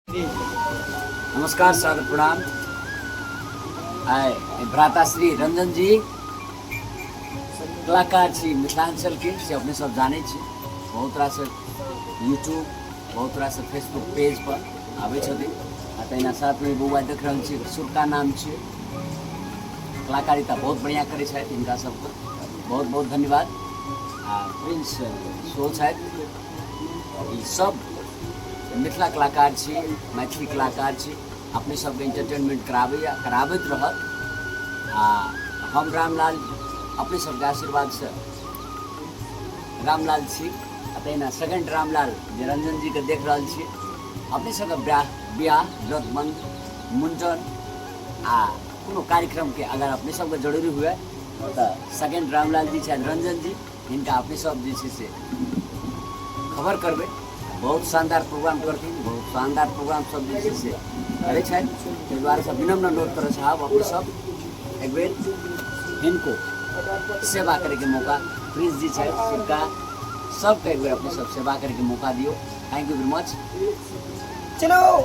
नमस्कार, सादर प्रणाम। आइ भ्राता श्री रंजन जी कलाकार छी मिथिलांचल के, से अपने सब जानै छी। बहुत रास यूट्यूब, बहुत रास फेसबुक पेज पर आबै छथिन। आ तहिना साथमे बौआ देख रहल छी, सुरका नाम छियै, कलाकारिता बहुत बढ़िआँ करै छथि, हिनका सबके बहुत बहुत धन्यवाद। आ प्रिंस सेहो छथि। ई सब मिथिला कलाकार छी, मैथिली कलाकार छी, अपने सबके एंटरटेनमेंट कराबैया, कराबैत रहत। आ हम रामलाल अपने सबके आशीर्वादसँ रामलाल छी। आ तहिना सेकंड रामलाल जे रंजन जीके देख रहल छी, अपने सबके ब्याह, व्रतबंध, मुंडन आ कोनो कार्यक्रमके अगर अपने सबके जरूरी हुए तऽ सेकंड रामलाल जी छथि रंजन जी, हिनका अपने सब जे छै से खबर करबै। बहुत शानदार प्रोग्राम करथिन, बहुत शानदार प्रोग्राम सब जे छै से करै छथि। ताहि दुआरे सब विनम्र अनुरोध करऽ चाहब, अपने सब एक बेर हिनको सेवा करैके मौका, प्रिंस जी छथि, हुनका सबके एक बेर अपने सब सेवा करैके मौका दियौ। Thank you very much. चलो।